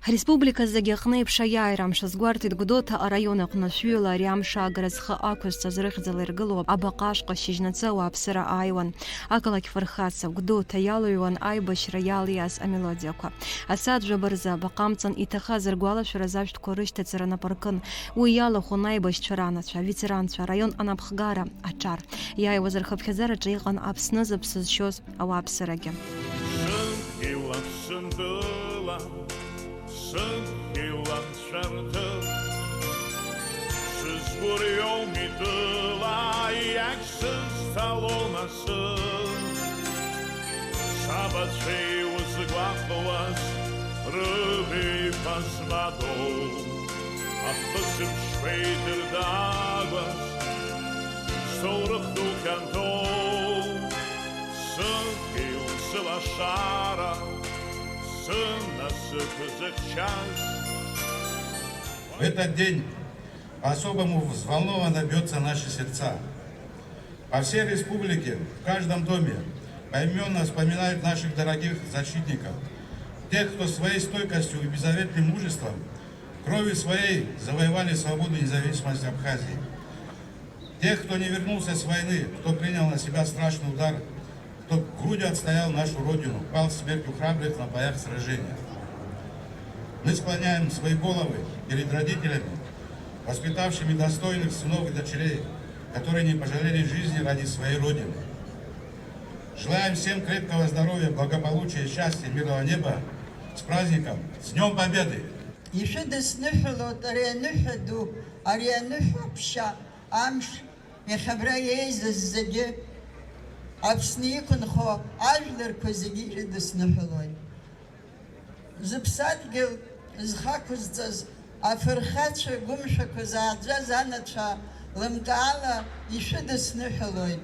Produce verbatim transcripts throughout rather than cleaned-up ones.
Ҳреспублика зегьы аҟны еиԥш аиааира амш азгәарҭеит Гәдоуҭа араион аҟны. Шәҩыла ари амш аагара зхы ақәызҵаз рыхьӡала иргылоу абаҟа ашҟа шьыжьнаҵы ауааԥсыра ааиуан. Ақалақь фырхаҵа Гәдоуҭа иалыҩуан аибашьра иалиааз амелодиақәа. Асааҭ жәаба рзы абаҟа амҵан иҭахаз ргәалашәараз ашәҭқәа рышьҭаҵара нап ркын. Уи иалахәын аибашьцәа ранацәа, аветеранцәа, араион анапхгара, аҿар. Иааиуаз рхыԥхьаӡараҿы иҟан Аԥсны зыԥсы зшьоз ауааԥсырагьы. Сынтәыла, сынтәыла, сынтәыла анцәа рҭыԥ. Сызгәырҩом итәыла, иагьсызҭалом асы. Сабацәеи узгәаҟуаз, рыбаҩқәа змадоу, ахысыбжьқәа идырдагәаз, соурых ду хьанҭоу, сынтәыла, сылашара, сынасыԥ зыхьчаз. В этот день по-особому взволнованно бьются наши сердца. По всей республике, в каждом доме поименно вспоминают наших дорогих защитников, тех, кто своей стойкостью и беззаветным мужеством, кровью своей завоевали свободу и независимость Абхазии. Тех, кто не вернулся с войны, кто принял на себя страшный удар, кто грудью отстоял нашу Родину, пал смертью храбрых на боях сражения. Мы склоняем свои головы перед родителями, воспитавшими достойных сынов и дочерей, которые не пожалели жизни ради своей Родины. Желаем всем крепкого здоровья, благополучия, счастья, мирного неба. С праздником! С Днём Победы! Ишәыдысныҳәалоит ари аныҳәа ду, ари аныҳәа ԥшьа амш, иахьа абра еизаз зегьы, Аԥсны иқәынхо ажәларқәа зегьы ирыдысныҳәалоит. Зыԥсадгьыл зхақәызҵаз афырхацәа гәымшәақәа зааӡаз анацәа лымкаала ишәыдысныҳәалоит.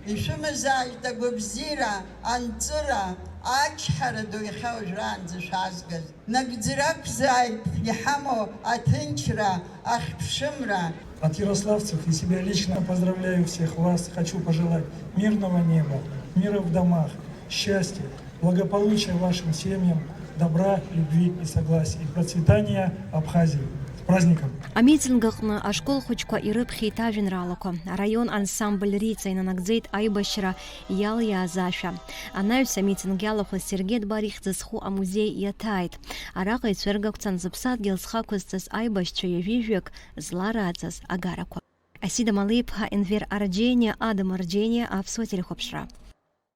Ишәымазааит агәабзиара, анҵыра, ачҳара ду иахьа уажәраанӡа шәаазгаз. Нагӡара ақәзааит иҳамоу аҭынчра, ахьԥшымра. От ярославцев и себя лично поздравляю всех вас. Хочу пожелать мирного неба, мира в домах, счастья, благополучия вашим семьям, добра, любви и согласия и процветания Абхазии. С праздником! Амитинг аҟны ашкол хәыҷқәа ирыԥхьеит ажәеинраалақәа. Араион ансамбль Риҵа инанагӡеит аибашьра иалиааз ашәа. Анаҩс амитинг иалахәыз Сергеи Дбар ихьӡ зху амузеи иаҭааит. Араҟа ицәыргақәҵан зыԥсадгьыл зхы ақәызҵаз аибашьцәа ҩажәи жәаҩык зларааӡаз агарақәа. Асида Малиԥҳа, Енвер Арџьениа, Адам Арџьениа, Аԥсуа телехәаԥшра.